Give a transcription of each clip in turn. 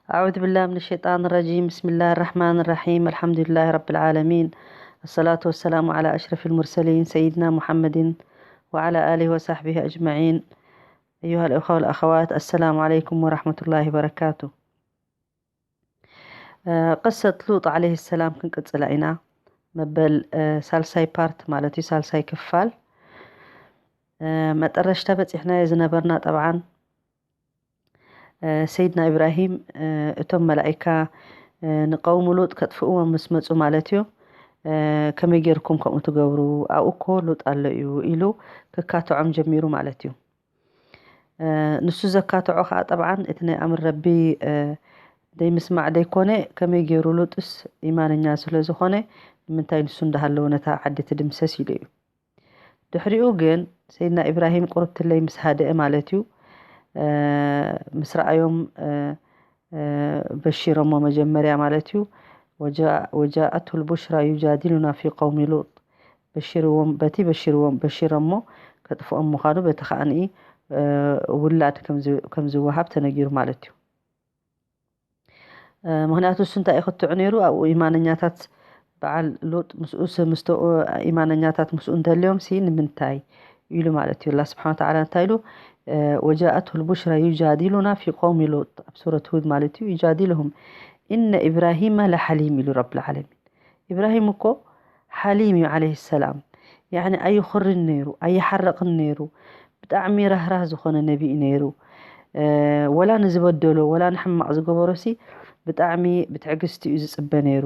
أعوذ بالله من الشيطان الرجيم. بسم الله الرحمن الرحيم. الحمد لله رب العالمين. الصلاة والسلام على أشرف المرسلين سيدنا محمد وعلى آله وصحبه أجمعين. أيها الأخوة والأخوات، السلام عليكم ورحمة الله وبركاته. آه، قصة لوط عليه السلام ክንቅጽላ ኢና። መበል፣ آه، ሳልሳይ ፓርት ማለት እዩ፣ ሳልሳይ ክፋል። آه، መጠረሽታ በጺሕናዮ ዝነበርና ጠብዓን፣ آه، ሰይድና ኢብራሂም፣ آه፣ እቶም መላኢካ፣ آه፣ ንቀውሙ ሉጥ ከጥፍእዎም ምስ መጹ ማለት እዩ፣ آه፣ ከመይ ጌርኩም ከምኡ ትገብሩ? ኣብኡ እኮ ሉጥ ኣሎ እዩ ኢሉ ክካትዖም ጀሚሩ ማለት እዩ። آه، ንሱ ዘካትዖ ከኣ ጠብዓን እቲ ናይ ኣምር ረቢ، آه፣ ደይምስማዕ ደይኮነ፣ ከመይ ገይሩ ሉጥስ ኢማነኛ ስለ ዝኾነ ንምንታይ ንሱ እንዳሃለወ ነታ ዓዲ ትድምሰስ ኢሉ እዩ። ድሕሪኡ ግን ሰይድና ኢብራሂም ቁርብትለይ ምስ ሃደአ ማለት እዩ፣ آه፣ ምስ ረኣዮም، آه، آه، በሺሮሞ መጀመርያ ማለት እዩ። وجاء-، وجاءته البشرى يجادلنا في قوم لوط። በሺርዎም፣ በቲ በሺርዎም፣ በሺሮሞ ከጥፍኦም ምዃኑ በቲ ከኣንኢ፣ آه، ውላድ ከም ዝ-፣ ከም ዝወሃብ ተነጊሩ ማለት እዩ። آه، ምኽንያቱ እሱ እንታይ እዩ ክትዑ ነይሩ? ኣብኡ ኢማነኛታት በዓል ሉጥ ምስኡ ስ-፣ ምስተኡ ኢማነኛታት ምስኡ እንተልዮም ሲ ንምንታይ ኢሉ ማለት እዩ። ኣላህ ስብሓን ወተዓላ እንታይ ኢሉ? آه، وجاءته البشرى يجادلنا في قوم لوط ኣብ ሱረት ሁድ ማለት እዩ። يجادلهم إن إبراهيم لحليم ኢሉ ረብል ዓለሚን። ኢብራሂም እኮ ሓሊም እዩ ዓለይሂ ሰላም። ያዕኒ ኣይኹርን ነይሩ፣ ኣይሓረቕን ነይሩ። ብጣዕሚ ራህራህ ዝኾነ ነቢ እዩ ነይሩ። آه، ወላ ንዝበደሎ፣ ወላ ንሕማቕ ዝገበሮ ሲ ብጣዕሚ ብትዕግስቲ እዩ ዝጽበ ነይሩ።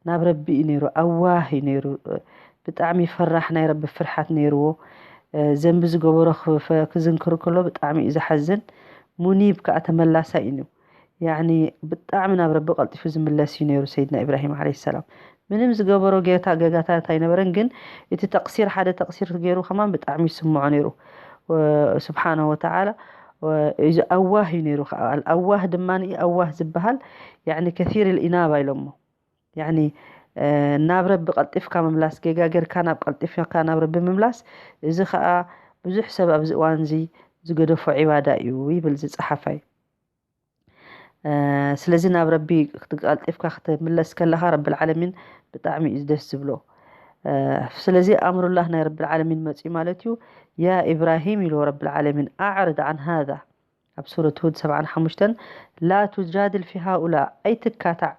ናብ ረቢ እዩ ነይሩ፣ ኣዋህ እዩ ነይሩ። ብጣዕሚ ፈራሕ ናይ ረቢ ፍርሓት ነይርዎ። آه، ዘንቢ ዝገበሮ ክፈ-፣ ክዝንክር ከሎ ብጣዕሚ እዩ ዝሓዝን። ሙኒብ ከኣ ተመላሳይ እዩ። ያዕኒ ብጣዕሚ ናብ ረቢ ቀልጢፉ ዝምለስ እዩ ነይሩ ሰይድና ኢብራሂም ዓለይሂ ሰላም። ምንም ዝገበሮ ጌታ-፣ ገጋታት ኣይነበረን፣ ግን እቲ ተቕሲር፣ ሓደ ተቕሲር ገይሩ ከማን ብጣዕሚ ይስምዖ ነይሩ። ወ-፣ ስብሓነሁ ወተዓላ፣ ወ-፣ እዚ ኣዋህ እዩ ነይሩ ከኣ። ኣዋህ ድማ፣ ኣዋህ ዝበሃል፣ ያዕኒ ከሲር ልኢናባ ኢሎሞ። ያዕኒ፣ آه፣ ናብ ረቢ ቀልጢፍካ ምምላስ፣ ጌጋ ጌርካ ናብ ቀልጢፍካ ናብ ረቢ ምምላስ፣ እዚ ከኣ ብዙሕ ሰብ ኣብዚ እዋን እዚ ዝገደፎ ዒባዳ እዩ ይብል እዚ ጸሓፋይ። آه، ስለዚ ናብ ረቢ ክትቀልጢፍካ ክትምለስ ከለኻ ረብል ዓለሚን ብጣዕሚ እዩ ደስ ዝብሎ። آه፣ ስለዚ ኣምሩላህ ናይ ረብል ዓለሚን መጽዩ ማለት እዩ። ያ ኢብራሂም ኢልዎ ረብል ዓለሚን፣ ኣዕርድ ዓን ሃዛ። ኣብ ሱረት ሁድ ሰብዓን ሓሙሽተን፣ ላ ቱጃድል ፊ ሃኡላ፣ ኣይትካታዕ፣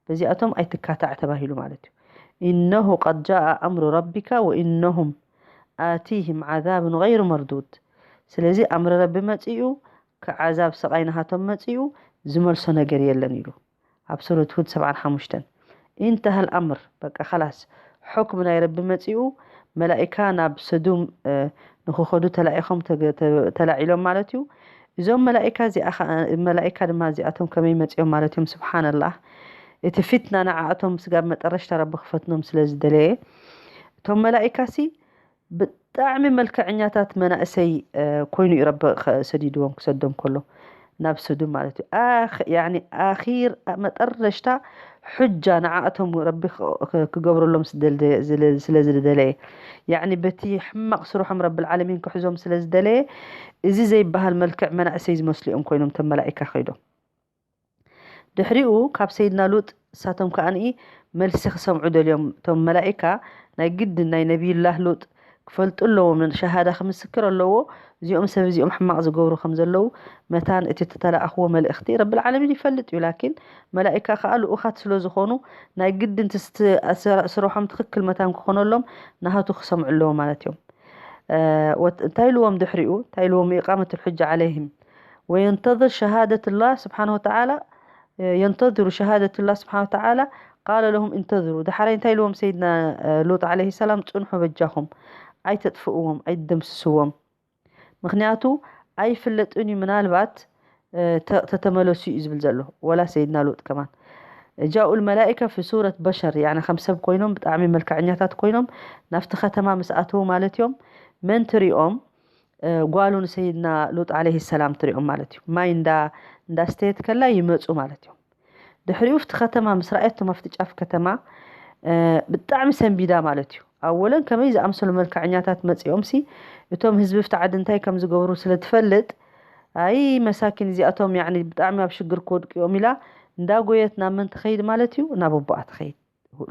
በዚኣቶም ኣይትካታዕ ተባሂሉ ማለት እዩ። ኢነሁ ቀድ ጃአ ኣምሩ ረቢካ ወኢነሁም ኣቲህም ዓዛብን ገይሩ መርዱድ። ስለዚ ኣምሪ ረቢ መጺኡ፣ ከዓዛብ ስቓይ ናሃቶም መጺኡ፣ ዝመልሶ ነገር የለን ኢሉ። ኣብ ሱረት ሁድ ሰብዓን ሓሙሽተን። ኢንተሃል ኣምር፣ በቃ ኸላስ፣ ሕክም ናይ ረቢ መጺኡ፣ መላኢካ ናብ ሰዱም፣ እ፣ ንኽኸዱ ተላኢኾም ተገ-፣ ተ-፣ ተላዒሎም ማለት እዩ። እዞም መላኢካ እዚኣ ኸ-፣ መላኢካ ድማ እዚኣቶም ከመይ መጺኦም ማለት እዮም? ስብሓንላህ። እቲ ፊትና ንዓኣቶም ስጋብ መጠረሽታ ረቢ ክፈትኖም ስለ ዝደለየ፣ እቶም መላኢካሲ ብጣዕሚ መልክዐኛታት መናእሰይ፣ እ፣ ኮይኑ እዩ ረቢ ኸ-፣ ሰዲድዎም ክሰዶም ከሎ ናብ ሰዱም ማለት እዩ። ኣኽ-፣ ያዕኒ ኣኺር መጠረሽታ ሑጃ ንዓኣቶም ረቢ ክ-፣ ክ-፣ ክገብረሎም ስደል-፣ ዝለ-፣ ስለ ዝደለየ፣ ያዕኒ በቲ ሕማቕ ስርሖም ረብል ዓለሚን ክሕዞም ስለ ዝደለየ፣ እዚ ዘይበሃል መልክዕ መናእሰይ ዝመስሉ እዮም ኮይኖም እቶም መላኢካ ከይዶም። ድሕሪኡ ካብ ሰይድና ሉጥ እሳቶም ከኣ ንኢ መልሲ ክሰምዑ ደልዮም። እቶም መላኢካ ናይ ግድን ናይ ነቢዩላህ ሉጥ ክፈልጡ ኣለዎም፣ ሸሃዳ ክምስክር ኣለዎ። እዚኦም ሰብ እዚኦም ሕማቕ ዝገብሩ ከም ዘለዉ መታን እቲ እተተላእኽዎ መልእኽቲ ረብል ዓለሚን ይፈልጥ እዩ። ላኪን መላኢካ ከኣ ልኡኻት ስለ ዝኾኑ ናይ ግድን እቲ ስት-፣ ስራ-፣ ስርሖም ትኽክል መታን ክኾነሎም ናሃቱ ክሰምዑ ኣለዎ ማለት እዮም። እ፣ ወት-፣ እንታይ ኢልዎም ድሕሪኡ? እንታይ ኢልዎም? ኢቃመት ልሑጃ ዓለይህም ወየንተዝር ሸሃደት ላህ ስብሓን ወተዓላ፣ የንተዝሩ ሸሃደት ላህ ስብሓን ወተዓላ ቃለ ለሁም እንተዝሩ። ድሓራይ እንታይ ኢልዎም ሰይድና፣ እ፣ ሉጥ ዓለይሂ ሰላም? ጽንሑ በጃኹም፣ ኣይተጥፍእዎም፣ ኣይትደምስስዎም። ምኽንያቱ ኣይፍለጥን እዩ፣ ምናልባት፣ እ፣ ተ-፣ ተተመለሱ እዩ ዝብል ዘሎ። ወላ ሰይድና ሉጥ ከማን ጃኡል መላኢካ ፊ ሱረት በሸር፣ ያዕኒ ከም ሰብ ኮይኖም ብጣዕሚ መልክዐኛታት ኮይኖም ናብቲ ከተማ ምስ ኣተዉ ማለት እዮም። መን ትሪኦም? እ፣ ጓሉ ንሰይድና ሉጥ ዓለይሂ ሰላም ትሪኦም ማለት እዩ። ማይ እንዳ-፣ እንዳስተየት ከላ ይመጹ ማለት እዮም። ድሕሪኡ ኣብቲ ከተማ ምስ ረኣየቶም ኣብቲ ጫፍ ከተማ፣ እ፣ ብጣዕሚ ሰንቢዳ ማለት እዩ። ኣወለን ከመይ ዝኣምሰሉ መልክዐኛታት መጺኦምሲ እቶም ህዝቢ ኣብቲ ዓዲ እንታይ ከም ዝገብሩ ስለ ትፈልጥ፣ ኣይ መሳኪን እዚኣቶም ያኒ ብጣዕሚ ኣብ ሽግር ክወድቁ እዮም ኢላ እንዳጎየት ናብ መን ትኸይድ ማለት እዩ? ናብ ኣቦኣ ትኸይድ።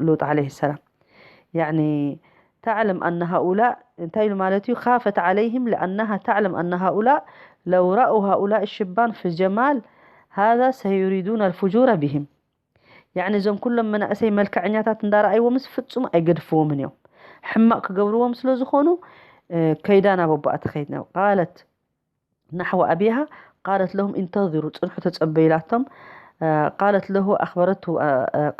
ሉጥ ዓለይሂ ሰላም ያኒ تعلم أن هؤلاء እንታይ ኢሉ ማለት እዩ? خافت عليهم لأنها تعلم أن هؤلاء لو رأوا هؤلاء الشبان في الجمال هذا سيريدون الفجور بهم ያኒ እዞም ኩሎም መናእሰይ መልክዐኛታት እንዳረኣይዎምስ ፍጹም ኣይገድፍዎምን እዮም። ሕማቕ ክገብርዎም ስለ ዝኾኑ ከይዳ ናብ ኣቦኣ ትኸይድ ነው። قالت نحو أبيها قالت لهم انتظروا ጽንሑ ተጸበዩ ኢላቶም። قالت له أخبرته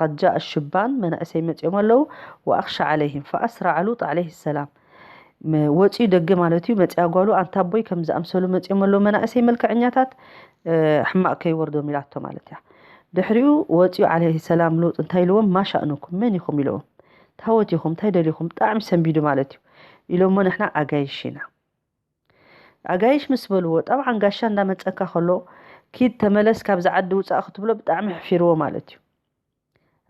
قد جاء الشبان መናእሰይ መጺኦም ኣለዉ وأخشى عليهم فأسرع لوط عليه السلام ወፂኡ ደገ ማለት እዩ። መፅያ ጓሉ ኣንታ ኣቦይ ከም ዝኣምሰሉ መፂኦም ኣለዉ መናእሰይ መልክዐኛታት ሕማቕ ከይወርዶም ኢላቶ ማለት እያ። ድሕሪኡ ወፂኡ ዓለይሂ ሰላም ሉጥ እንታይ ኢልዎም? ማሻእኑኩም መን ኢኹም ኢልዎም። ታወት ኢኹም እንታይ ደሊኹም? ብጣዕሚ ሰንቢዱ ማለት እዩ። ኢሎሞ ንሕና ኣጋይሽ ኢና። ኣጋይሽ ምስ በልዎ ጠብዓን ጋሻ እንዳመፀካ ከሎ ኪድ ተመለስ ካብዚ ዓዲ ውፃእ ክትብሎ ብጣዕሚ ሕፊርዎ ማለት እዩ።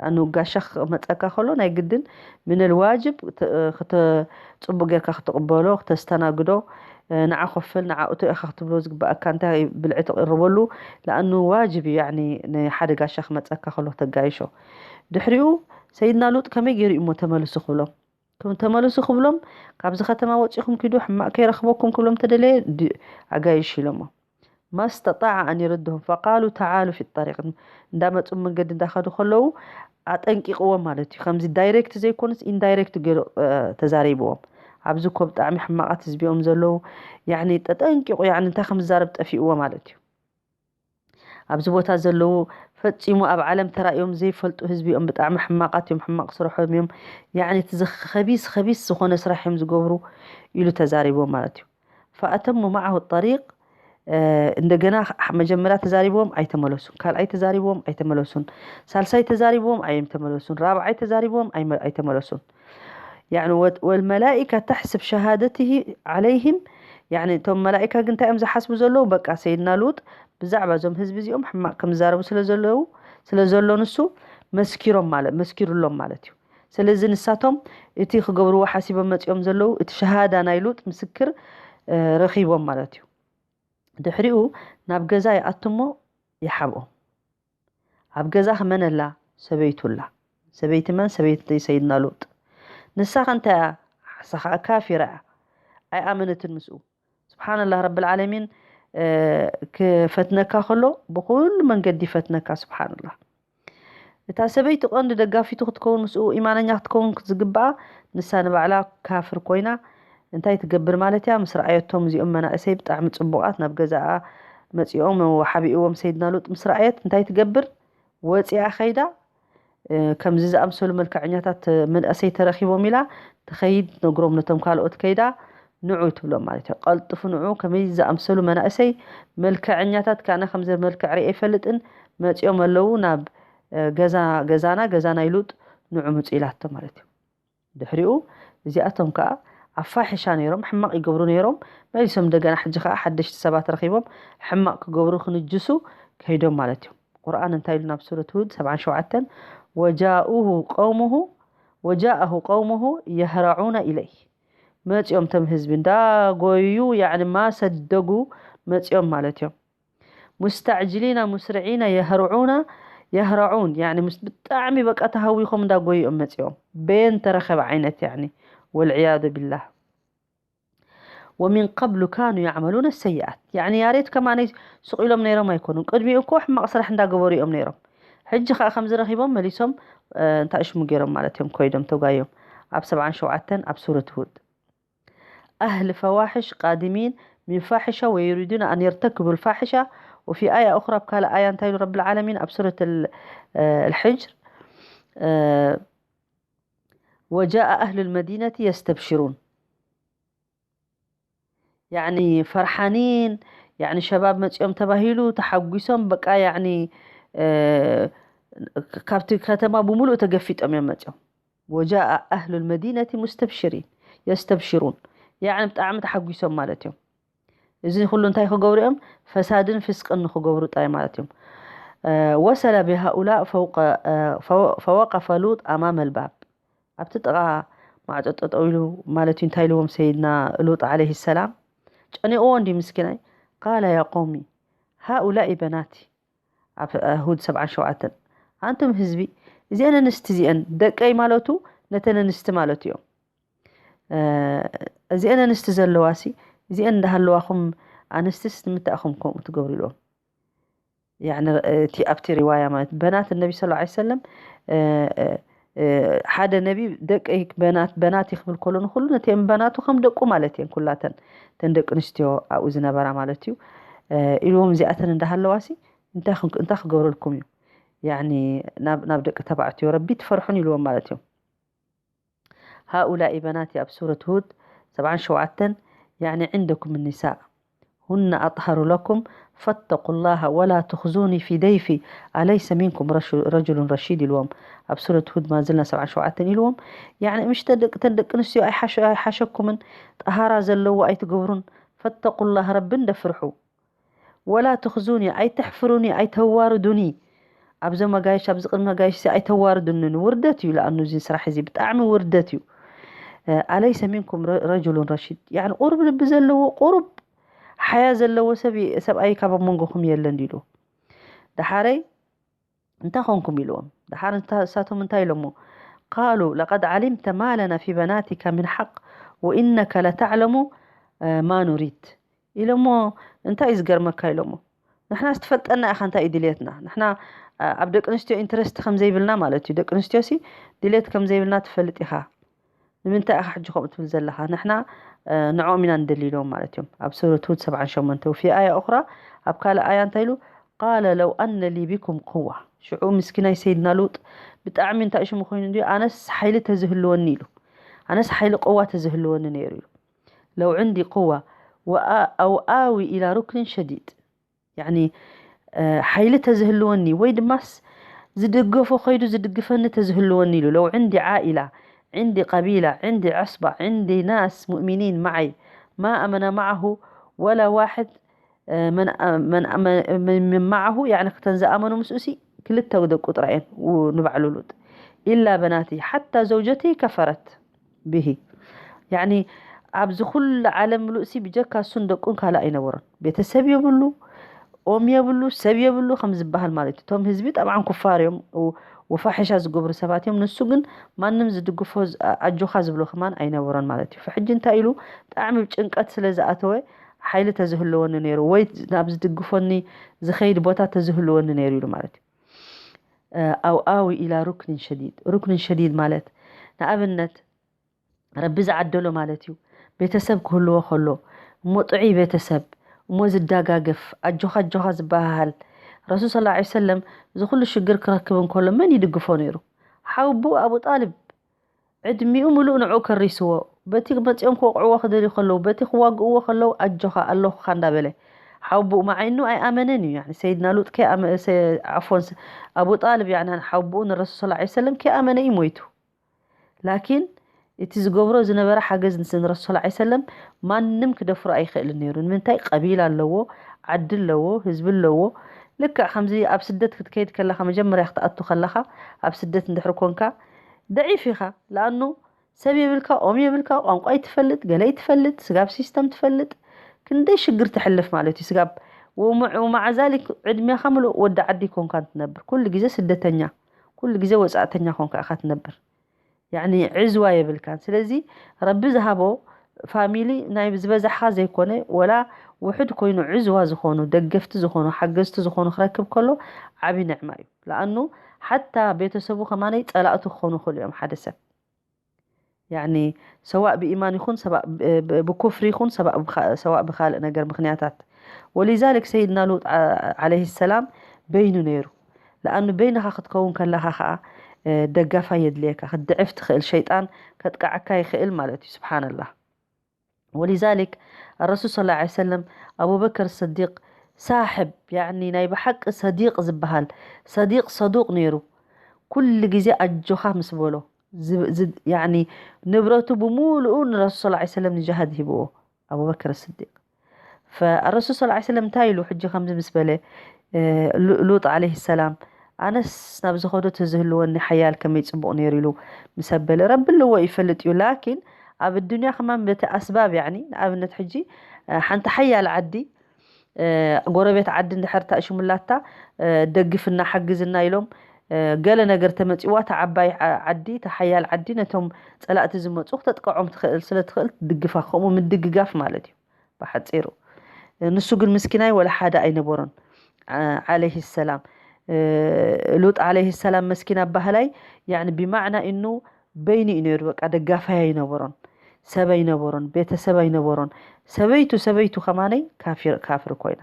ኣኑ ጋሻ ክመፀካ ከሎ ናይ ግድን ምንል ዋጅብ ፅቡቅ ጌርካ ክትቕበሎ ክተስተናግዶ። ንዓ ኮፍል ንዓ እቶ ኢኻ ክትብሎ ዝግባኣካ እንታይ ብልዒ ትቕርበሉ። ለኣኑ ዋጅብ እዩ ያኒ ንሓደ ጋሻ ክመፀካ ከሎ ተጋይሾ። ድሕሪኡ ሰይድና ሉጥ ከመይ ገይሩ እሞ ተመልሱ ክብሎም? ከም ተመልሱ ክብሎም ካብዚ ከተማ ወፂኹም ኪዱ ሕማቕ ከይረኽበኩም ክብሎም ተደለየ ኣጋይሽ ኢሎሞ። ما استطاع أن يردهم فقالوا تعالوا في الطريق እንዳመፁ መንገዲ እንዳኸዱ ከለዉ ኣጠንቂቕዎም ማለት እዩ። ከምዚ ዳይሬክት ዘይኮኑስ ኢንዳይሬክት ገይሩ ተዛሪብዎም። ኣብዚ እኮ ብጣዕሚ ሕማቓት ህዝቢ እዮም ዘለዉ። ያኒ ተጠንቂቑ ያኒ እንታይ ከም ዝዛረብ ጠፊእዎ ማለት እዩ። ኣብዚ ቦታ ዘለዉ ፈጺሙ ኣብ ዓለም ተራእዮም ዘይፈልጡ ህዝቢ እዮም። ብጣዕሚ ሕማቓት እዮም። ሕማቕ ስርሖም እዮም። ያኒ እቲ ከቢስ ከቢስ ዝኾነ ስራሕ እዮም ዝገብሩ ኢሉ ተዛሪብዎም ማለት እዩ። فأتموا معه الطريق እንደገና መጀመርያ ተዛሪብዎም ኣይተመለሱን። ካልኣይ ተዛሪብዎም ኣይተመለሱን። ሳልሳይ ተዛሪብዎም ኣይተመለሱን። ራብዓይ ተዛሪብዎም ኣይተመለሱን። يعني والملائكة تحسب شهادته عليهم يعني እቶም መላኢካ ግን እንታይ እዮም ዝሓስቡ ዘለዉ? በቃ ሰይድና ሉጥ ብዛዕባ እዞም ህዝቢ እዚኦም ሕማቕ ከም ዝዛረቡ ስለ ዘለዉ ስለ ዘሎ ንሱ መስኪሮም ማለት መስኪሩሎም ማለት እዩ። ስለዚ ንሳቶም እቲ ክገብርዎ ሓሲቦም መፂኦም ዘለዉ እቲ ሸሃዳ ናይ ሉጥ ምስክር ረኺቦም ማለት እዩ። ድሕሪኡ ናብ ገዛ ይኣትሞ ይሓብኦም። ኣብ ገዛ መን ኣላ? ሰበይቱ ኣላ። ሰበይቲ መን? ሰበይቲ ሰይድና ሉጥ። ንሳ ከ እንታይ እያ? ንሳ ከዓ ካፊራ እያ። ኣይኣመነትን ምስኡ። ስብሓንላህ ረብል ዓለሚን ክፈትነካ ከሎ ብኩሉ መንገዲ ይፈትነካ። ስብሓንላህ እታ ሰበይቲ ቀንዲ ደጋፊቱ ክትከውን ምስኡ ኢማነኛ ክትከውን ዝግባኣ ንሳ ንባዕላ ካፍር ኮይና እንታይ ትገብር ማለት እያ? ምስ ረኣየቶም እዚኦም መናእሰይ ብጣዕሚ ፅቡቓት ናብ ገዛኣ መፂኦም ሓቢእዎም ሰይድና ሉጥ ምስ ረኣየት እንታይ ትገብር? ወፂኣ ከይዳ ከምዚ ዝኣምሰሉ መልክዐኛታት መናእሰይ ተረኺቦም ኢላ ትኸይድ ነግሮም ነቶም ካልኦት ከይዳ ንዑ ትብሎም ማለት እዩ። ቀልጥፉ ንዑ ከመይ ዝኣምሰሉ መናእሰይ መልክዐኛታት ካነ ከምዚ መልክዕ ርኤ ኣይፈልጥን መፂኦም ኣለዉ ናብ ገዛ ገዛና ገዛ ናይ ሉጥ ንዑ ምፁ ኢላቶ ማለት እዩ። ድሕሪኡ እዚኣቶም ከዓ ኣብ ፋሒሻ ነይሮም ሕማቕ ይገብሩ ነይሮም መሊሶም እንደገና ሕጂ ከዓ ሓደሽቲ ሰባት ረኺቦም ሕማቕ ክገብሩ ክንጅሱ ከይዶም ማለት እዩ። ቁርኣን እንታይ ኢሉ ናብ ሱረት ሁድ ሰብዓን ሸውዓተን وجاءه قومه وجاءه قومه يهرعون إليه መፂኦም ቶም ህዝቢ እንዳጎዩ ያኒ ማሰደጉ መፂኦም ማለት እዮም። مستعجلين مسرعين يهرعون يهرعون يعني ምስ ብጣዕሚ በቃ ተሃዊኾም እንዳጎዩ እዮም መፂኦም በየን ተረኸበ ዓይነት ያኒ والعياذ بالله ومن قبل كانوا يعملون السيئات يعني ያሬት ከማነይ ስቕ ኢሎም ነይሮም ኣይኮኑን ቅድሚኡ እኮ ሕማቕ ስራሕ እንዳገበሩ እዮም ነይሮም ሕጂ ከዓ ከም ዝረኺቦም መሊሶም እንታይ ሽሙ ገይሮም ማለት እዮም ኮይዶም ተጓዮም ኣብ ሰብዓን ሸውዓተን ኣብ ሱረት ሁድ أهل فواحش قادمين من فاحشة ويريدون أن يرتكبوا الفاحشة وفي آية أخرى بكال آية انتهي رب العالمين أب سورة الحجر وجاء أهل المدينة يستبشرون يعني فرحانين يعني شباب متيوم تباهيلو تحقيسهم بقى يعني ካብቲ ከተማ ብምሉእ ተገፊጦም እዮም መፅኦም وجاء أهل المدينة مستبشرين يستبشرون يعني ብጣዕሚ ተሓጒሶም ማለት እዮም። እዚ ኩሉ እንታይ ክገብሩ እዮም? ፈሳድን ፍስቅን ንክገብሩ ጥራይ ማለት እዮም። وصل بهؤلاء فوق فوقف لوط أمام الباب ኣብቲ ጥቓ ማዕጾ ጠጠው ኢሉ ማለት እዩ እንታይ ኢልዎም ሰይድና ሉጥ ዓለይሂ ሰላም ጨኒቕዎ እንዲ ምስኪናይ قال يا قوم ሃኡላኢ በናቲ ኣብ ሁድ ሰብዓን ሸውዓተን ኣንቱም ህዝቢ እዚአን ኣንስቲ እዚአን ደቀይ ማለቱ ነተን ኣንስቲ ማለቱ እዮም። እዚአን ኣንስቲ ዘለዋ ሲ እዚአን እንዳሃለዋኹም ኣንስትስ ንምንታይ ኢኹም ከምኡ ትገብሩ ኢልዎም። ያኒ እቲ ኣብቲ ሪዋያ ማለት በናት ነቢ ስለ ላ ሰለም ሓደ ነቢ ደቂ በናት በናት ይክብል ከሎ ንኩሉ ነተን በናቱ ከም ደቁ ማለት እየን ኩላተን ተን ደቂ ኣንስትዮ ኣብኡ ዝነበራ ማለት እዩ ኢልዎም እዚኣተን እንዳሃለዋ ሲ እንታይ ክገብረልኩም እዩ ያኒ ናብ ደቂ ተባዕትዮ ረቢ ትፈርሑን ኢልዎም ማለት እዮም ሃኡላኢ በናቲ ኣብ ሱረት ሁድ ሰብዓን ሸውዓተን ያኒ ዕንደኩም ኒሳእ ሁነ ኣጥሃሩ ለኩም ፈተቁ ላሃ ወላ ትኽዙኒ ፊ ደይፊ ኣለይሰ ሚንኩም ረሹ- ረጁሉን ረሺድ ኢልዎም ኣብ ሱረት ሁድ ማዝልና ሰብዓን ሸውዓተን ኢልዎም ያኒ ምሽ ተደቅ- ተን ደቂ ኣንስትዮ ኣይሓሸ- ኣይሓሸኩምን ጠሃራ ዘለዎ ኣይትገብሩን ፈተቁ ላህ ረቢ እንደፍርሑ ወላ ትኽዙኒ ኣይተሕፍሩኒ ኣይተዋርዱኒ ኣብዞም ኣጋይሽ ኣብዚ ቅድሚ ኣጋይሽ ሲ ኣይተዋርዱኒ ውርደት እዩ ለኣኑ እዚ ስራሕ እዚ ብጣዕሚ ውርደት እዩ ኣለይሰ ሚንኩም ረጁሉን ረሺድ ያኒ ቁሩብ ልቢ ዘለዎ ቁሩብ ሓያ ዘለዎ ሰብ ሰብኣይ ካብ ኣብ መንጎኹም የለን ኢሉ ደሓረይ እንታይ ኾንኩም ኢልዎም ደሓር እሳቶም እንታይ ኢሎሞ ቃሉ ለቀድ ዓሊምተ ማ ለና ፊ በናቲካ ምን ሓቅ ወኢነከ ለተዕለሙ ማ ኑሪድ ኢሎሞ እንታይ እዩ ዝገርመካ ኢሎሞ ንሕና ዝትፈልጠና ኢኻ እንታይ እዩ ድልየትና ንሕና ኣብ ደቂ ኣንስትዮ ኢንትረስት ከም ዘይብልና ማለት እዩ ደቂ ኣንስትዮ ሲ ድልየት ከም ዘይብልና ትፈልጥ ኢኻ ንምንታይ ኢኻ ሕጂ ከምኡ ትብል ዘለኻ ንሕና ንዕኦም ኢና ንደሊ ኢሎም ማለት እዮም ኣብ ሱረት ሁድ ሰብዓን ሸሞንተ ወፊ ኣያ ኡኽራ ኣብ ካልእ ኣያ እንታይ ኢሉ ቃለ ለው ኣነ ሊ ቢኩም ቁዋ ሽዑ ምስኪናይ ሰይድና ሉጥ ብጣዕሚ እንታይ ሽሙ ኮይኑ እንዲ ኣነስ ሓይሊ ተዝህልወኒ ኢሉ ኣነስ ሓይሊ ቁዋ ተዝህልወኒ ነይሩ ኢሉ ለው ዕንዲ ቁዋ ኣው ኣዊ ኢላ ሩክንን ሸዲድ ያኒ ሓይሊ ተዝህልወኒ ወይ ድማስ ዝድገፎ ከይዱ ዝድግፈኒ ተዝህልወኒ ኢሉ ለው ዕንዲ ዓኢላ ዕንዲ ቀቢላ ዕንዲ ዕስባ ዕንዲ ናስ ሙእሚኒን መዓይ ማ ኣመና መዓሁ ወላ ዋሕድ መን መዓሁ ያኒ ክተን ዝኣመኑ ምስኡ ሲ ክልተ ደቁ ጥራየን ንባዕሉ ሉጥ ኢላ በናቲ ሓታ ዘውጀቲ ከፈረት ብሂ ያኒ ኣብዚ ኩሉ ዓለም ምሉእሲ ብጀካ እሱን ደቁን ካልእ ኣይነበሮን ቤተሰብ የብሉ ኦም የብሉ ሰብ የብሉ ከም ዝበሃል ማለት እዩ እቶም ህዝቢ ጠብዓን ኩፋር እዮም ወፋሒሻ ዝገብሩ ሰባት እዮም ንሱ ግን ማንም ዝድግፎ ኣጆኻ ዝብሎ ከማን ኣይነበሮን ማለት እዩ ሕጂ እንታይ ኢሉ ብጣዕሚ ጭንቀት ስለ ዝኣተወ ሓይሊ ተዝህልወኒ ነይሩ ወይ ናብ ዝድግፎኒ ዝኸይድ ቦታ ተዝህልወኒ ነይሩ ኢሉ ማለት እዩ ኣው ኣዊ ኢላ ሩክኒን ሸዲድ ሩክኒን ሸዲድ ማለት ንኣብነት ረቢ ዝዓደሎ ማለት እዩ ቤተሰብ ክህልዎ ከሎ እሞ ጥዑይ ቤተሰብ እሞ ዝዳጋገፍ ኣጆኻ ኣጆኻ ዝበሃሃል ረሱል ስለ ላ ሰለም እዚ ኩሉ ሽግር ክረክብ እንከሎ መን ይድግፎ ነይሩ ሓውቡ ኣቡ ጣልብ ዕድሚኡ ምሉእ ንዑ ከሪስዎ በቲ መፂኦም ክወቕዕዎ ክደልዩ ከለዉ በቲ ክዋግእዎ ከለዉ ኣጆኻ ኣለኹኻ እንዳበለ ሓውቡኡ መዓይኑ ኣይኣመነን እዩ ሰይድና ሉጥ ዓፎን ኣቡ ጣልብ ሓውቡኡ ንረሱል ስለ ላ ሰለም ከይኣመነ እዩ ሞይቱ ላኪን እቲ ዝገብሮ ዝነበረ ሓገዝ ንረሱል ስለ ላ ሰለም ማንም ክደፍሮ ኣይኽእልን ነይሩ ንምንታይ ቀቢላ ኣለዎ ዓዲ ኣለዎ ህዝቢ ኣለዎ ልክዕ ከምዚ ኣብ ስደት ክትከይድ ከለኻ መጀመርያ ክትኣቱ ከለኻ ኣብ ስደት እንድሕር ኮንካ ደዒፍ ኢኻ ለኣኑ ሰብ የብልካ ኦም የብልካ ቋንቋ ይትፈልጥ ገለ ይትፈልጥ ስጋብ ሲስተም ትፈልጥ ክንደይ ሽግር ትሕልፍ ማለት እዩ ስጋብ ወማዓዛሊክ ዕድሜኻ ምሉእ ወዲ ዓዲ ኮንካ ትነብር ኩሉ ግዜ ስደተኛ ኩሉ ግዜ ወፃእተኛ ኮንካ ኢኻ ትነብር ያኒ ዕዝዋ የብልካን ስለዚ ረቢ ዝሃቦ ፋሚሊ ናይ ዝበዛሕኻ ዘይኮነ ወላ ውሑድ ኮይኑ ዕዝዋ ዝኾኑ ደገፍቲ ዝኾኑ ሓገዝቲ ዝኾኑ ክረክብ ከሎ ዓብዪ ንዕማ እዩ ለኣኑ ሓታ ቤተሰቡ ከማነይ ፀላእቱ ክኾኑ ይኽእሉ እዮም ሓደ ሰብ ያኒ ሰዋእ ብኢማን ይኹን ብኩፍሪ ይኹን ሰዋእ ብካልእ ነገር ምኽንያታት ወሊዛልክ ሰይድና ሉጥ ዓለይሂ ሰላም በይኑ ነይሩ ለኣኑ በይንኻ ክትከውን ከለኻ ከዓ ደጋፋይ የድልየካ ክትድዕፍ ትኽእል ሸይጣን ከጥቃዓካ ይኽእል ማለት እዩ ስብሓንላህ ወሊዛልክ ረሱል ስለ ላ ሰለም ኣቡበክር ስዲቅ ሳሕብ ያኒ ናይ ብሓቂ ሰዲቅ ዝበሃል ሰዲቅ ሰዱቅ ነይሩ ኩሉ ግዜ ኣጆኻ ምስ በሎ ንብረቱ ብምሉኡ ንረሱል ስ ሰለም ንጃሃድ ሂብዎ ኣቡበክር ስዲቅ ረሱል ስ ሰለም እንታይ ኢሉ ሕጂ ከምዚ ምስ በለ ሉጥ ዓለይሂ ሰላም ኣነስ ናብ ዝኸዶ ተዝህልወኒ ሓያል ከመይ ፅቡቕ ነይሩ ኢሉ ምስ ኣበለ ረቢ ኣለዎ ይፈልጥ እዩ ላኪን ኣብ ኣዱንያ ከማን በቲ ኣስባብ ያኒ ንኣብነት ሕጂ ሓንቲ ሓያል ዓዲ ጎረቤት ዓዲ እንድሕር ተኣሽሙላታ፣ ደግፍና ሓግዝና ኢሎም፣ ገለ ነገር ተመፂዋ፣ እታ ዓባይ ዓዲ፣ እታ ሓያል ዓዲ ነቶም ፀላእቲ ዝመፁ ክተጥቀዖም ትኽእል ስለ ትኽእል ትድግፋ። ከምኡ ምድግጋፍ ማለት እዩ ብሓፂሩ። ንሱ ግን ምስኪናይ ወላ ሓደ ኣይነበሮን። ዓለይሂ ሰላም፣ ሉጥ ዓለይሂ ሰላም መስኪን ኣባህላይ፣ ያኒ ብማዕና ኢኑ በይኑ እዩ ነይሩ። በቃ ደጋፋይ ኣይነበሮን፣ ሰብ ኣይነበሮን፣ ቤተሰብ ኣይነበሮን። ሰበይቱ ሰበይቱ ከማነይ ካፊር ካፍር ኮይና።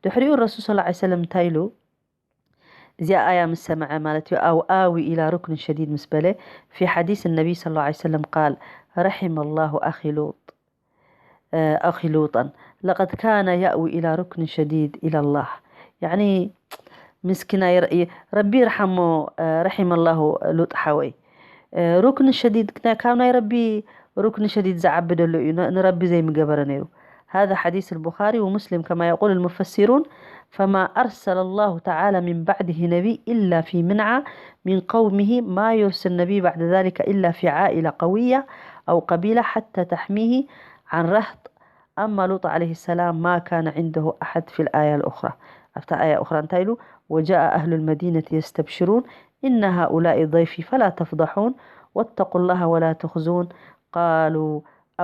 ድሕሪኡ ረሱል ሰለላሁ ዐለይሂ ወሰለም እንታይ ኢሉ? እዚኣ ኣያ ምስ ሰምዐ ማለት እዩ። ኣው ኣዊ ኢላ ሩክን ሸዲድ ምስ በለ፣ ፊ ሓዲስ ነቢይ ሰለላሁ ዐለይሂ ወሰለም ቃል፣ ረሒመ ላሁ ኣኺ ሉጥ ኣኺ ሉጠን ለቀድ ካነ ያእዊ ኢላ ሩክን ሸዲድ ኢላላህ። ያኒ ምስኪናይ ረቢ ይርሓሞ። ረሒመ ላሁ ሉጥ ሓወይ። ሩክን ሸዲድ ካብ ናይ ረቢ ሩክን ሸዲድ ዝዓቢ ደሎ እዩ ንረቢ ዘይምገበረ ነይሩ። هذا حديث البخاري ومسلم كما يقول المفسرون، فما أرسل الله تعالى من بعده نبي إلا في منعة من قومه، ما يرسل نبي بعد ذلك إلا في عائلة قوية أو قبيلة حتى تحميه عن رهط. أما لوط عليه السلام ما كان عنده أحد في الآية الأخرى. ኣብታ ኣያ ኡኽራ እንታይ ኢሉ? وجاء أهل المدينة يستبشرون إن هؤلاء ضيفي فلا تفضحون واتقوا الله ولا تخزون قالوا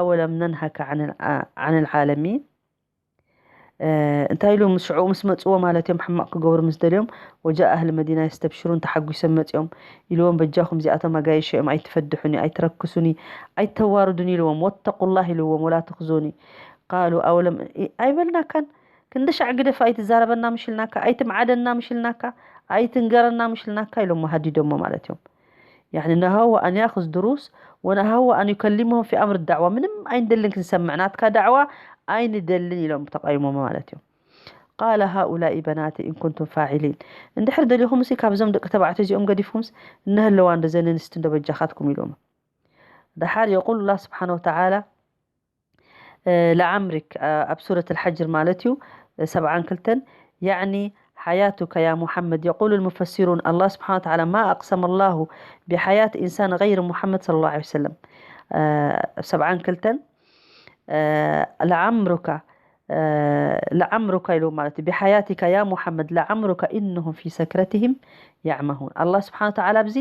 أولم ننهك عن الع- عن العالمين. እንታይ ኢሉ? ምስ ሽዑ ምስ መፅዎ ማለት እዮም፣ ሕማቕ ክገብሩ ምስ ደልዮም፣ وجاء أهل المدينة يستبشرون፣ ተሓጒሶም መፅኦም ኢልዎም፣ በጃኹም እዚኣቶም ኣጋይሸ እዮም፣ ኣይትፈድሑኒ፣ ኣይትረክሱኒ፣ ኣይተዋርዱኒ ኢልዎም። واتقوا الله ኢልዎም፣ ولا تخزوني قالوا أولم ኣይበልናካን? ክንዲ ሻዕ ግደፍ ኣይትዛረበና ምሽልናካ፣ ኣይትምዓደና ምሽልናካ፣ ኣይትንገረና ምሽልናካ ኢሎም ሃዲዶሞ ማለት እዮም። ያኒ ነሃው ኣን ያኹዝ ድሩስ ወነሃው ኣን ዩከሊመሁም ፊ ኣምር ዳዕዋ፣ ምንም ኣይንደልን ክንሰምዕ፣ ናትካ ዳዕዋ ኣይንደልን ኢሎም ተቃይሞሞ ማለት እዮም። ቃለ ሃኡላኢ በናቲ ኢን ኩንቱም ፋዒሊን፣ እንድሕር ደሊኹም ሲ ካብዞም ደቂ ተባዕትዮ እዚኦም ገዲፍኩምስ እነሀለዋ እንዶ ዘን ኣንስቲ እንዶ በጃኻትኩም ኢሎም። ደሓር የቁል ላ ስብሓን ወተዓላ ለዓምሪክ ኣብ ሱረት ልሓጅር ማለት እዩ ሰብዓን ክልተን ያዕኒ ሓያቱካ ያ ሙሓመድ የቁሉ ልሙፈሲሩን ኣላ ስብሓን ወተዓላ ማ ኣቅሰመ ላሁ ብሓያት ኢንሳን ገይር ሙሓመድ ስለ ላ ሰለም ሰብዓን ክልተን ለዓምሩካ ለዓምሩካ ኢሉ ማለት እዩ ብሓያቲካ ያ ሙሓመድ ለዓምሩካ ኢነሁም ፊ ሰክረትህም ያዕመሁን ኣላ ስብሓን ወተዓላ ኣብዚ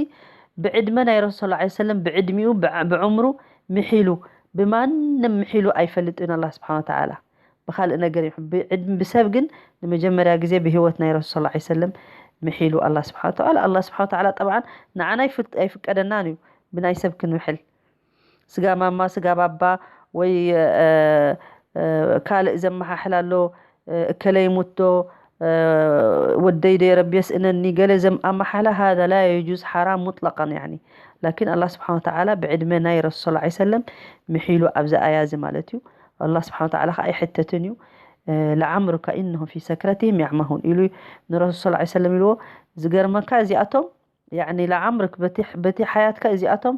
ብዕድመ ናይ ረሱል ስ ሰለም ብዕድሚኡ ብዕምሩ ምሒሉ ብማንም ምሒሉ ኣይፈልጥን ኣላ ስብሓን ወተዓላ ብካልእ ነገር ብሰብ ግን ንመጀመርያ ግዜ ብህይወት ናይ ረሱል ስ ሰለም ምሒሉ ኣላ ስብሓን ወተዓላ ኣላ ስብሓን ወተዓላ ጠብዓን ንዓና ኣይፍቀደናን እዩ ብናይ ሰብ ክንምሕል ስጋ ማማ ስጋ ባባ ወይ ካልእ ዘመሓሕል ኣሎ እከለይ ሙቶ ወደይ ዶ የረቢ የስእነኒ ገለ ዘም ኣመሓላ ሃذا لا يجوز ሓራም ሙጥለቀን ያኒ ላኪን ኣላ ስብሓን ወተዓላ ብዕድመ ናይ ረሱል ስ ሰለም ምሒሉ ኣብዚ ኣያ እዚ ማለት እዩ ኣላ ስብሓን ወተዓላ ከዓ ኣይሕተትን እዩ ለዓምሩካ ኢነሁም ፊ ሰክረትህም ያዕመሁን ኢሉ ንረሱል ስ ሰለም ኢልዎ ዝገርመካ እዚኣቶም ያኒ ለዓምርክ በቲ ሓያትካ እዚኣቶም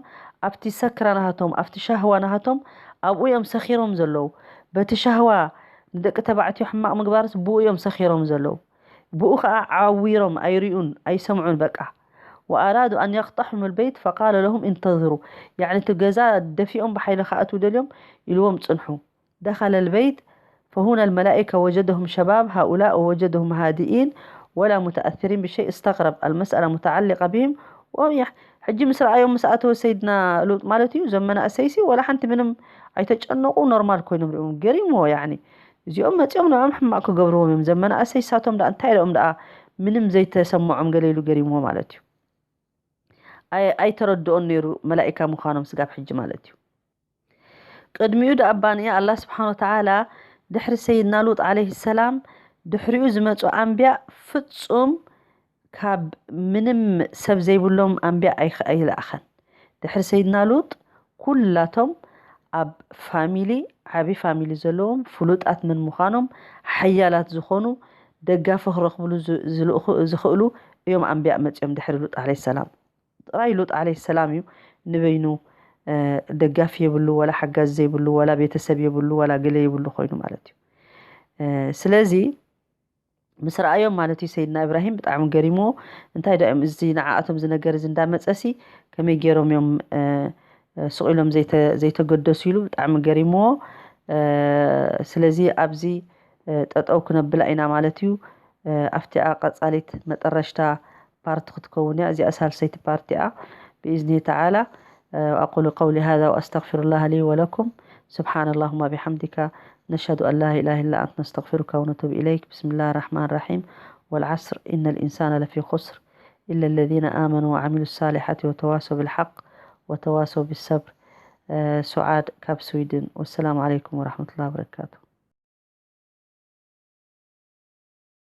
ኣብቲ ሰክራ ናሃቶም ኣብቲ ሻህዋ ናሃቶም ኣብኡ እዮም ሰኺሮም ዘለዉ በቲ ሻህዋ ንደቂ ተባዕትዮ ሕማቕ ምግባርስ ብኡ እዮም ሰኺሮም ዘለዉ ብኡ ከዓ ዓዊሮም ኣይሪኡን ኣይሰምዑን በቃ وأرادوا أن يقتحموا البيت فقال لهم انتظروا ያኒ እቲ ገዛ ደፊኦም ብሓይሊ ክኣትዉ ደልዮም ኢልዎም ፅንሑ دخل البيت فهنا الملائكة وجدهم شباب هؤلاء ووجدهم هادئين ولا متأثرين بشيء استغرب المسألة متعلقة بهم ويح ሕጂ ምስ ረኣዮም ምስ ኣተወ ሰይድና ሉጥ ማለት እዩ ዘመና እሰይሲ ወላ ሓንቲ ምንም ኣይተጨነቁ ኖርማል ኮይኖም ሪኦም ገሪምዎ ያኒ እዚኦም መፂኦም ንዕኦም ሕማቅ ክገብርዎም እዮም ዘመና እሰይሳቶም ዳ እንታይ ኢሎም ዳ ምንም ዘይተሰምዖም ገለ ኢሉ ገሪምዎ ማለት እዩ ኣይተረድኦን ነይሩ መላኢካ ምዃኖም ስጋብ ሕጂ ማለት እዩ ቅድሚኡ ደኣ ባንያ ኣላ ስብሓን ወተዓላ ድሕሪ ሰይድና ሉጥ ዓለይሂ ሰላም ድሕሪኡ ዝመፁ ኣንብያ ፍፁም ካብ ምንም ሰብ ዘይብሎም ኣንብያ ኣይለኣኸን ድሕሪ ሰይድና ሉጥ ኩላቶም ኣብ ፋሚሊ ዓቢ ፋሚሊ ዘለዎም ፍሉጣት ምን ምዃኖም ሓያላት ዝኾኑ ደጋፊ ክረኽብሉ ዝኽእሉ እዮም ኣንብያ መፅኦም ድሕሪ ሉጥ ዓለይሂ ሰላም ጥራይ ሉጥ ዓለይሂ ሰላም እዩ ንበይኑ ደጋፊ የብሉ ወላ ሓጋዚ ዘይብሉ ወላ ቤተሰብ የብሉ ወላ ገለ የብሉ ኮይኑ ማለት እዩ ስለዚ ምስ ረኣዮም ማለት እዩ ሰይድና እብራሂም ብጣዕሚ ገሪምዎ እንታይ ዳ እዮም እዚ ንዓኣቶም ዝነገር እዚ እንዳመፀሲ ከመይ ገይሮም እዮም ስቕ ኢሎም ዘይተገደሱ ኢሉ ብጣዕሚ ገሪምዎ ስለዚ ኣብዚ ጠጠው ክነብላ ኢና ማለት እዩ። ኣብቲኣ ቀፃሊት መጠረሽታ ፓርት ክትከውን እያ። እዚኣ ሳልሰይቲ ፓርት እያ ብኢዝኒ ተዓላ። أقول قولي هذا وأستغفر الله لي ولكم. سبحان اللهم بحمدك، نشهد أن لا إله إلا أنت، نستغفرك ونتوب إليك. بسم الله الرحمن الرحيم. والعصر إن الإنسان لفي خسر إلا الذين آمنوا وعملوا الصالحات وتواصوا بالحق وتواصوا بالصبر. سعاد كاب سويدن. والسلام عليكم ورحمة الله وبركاته.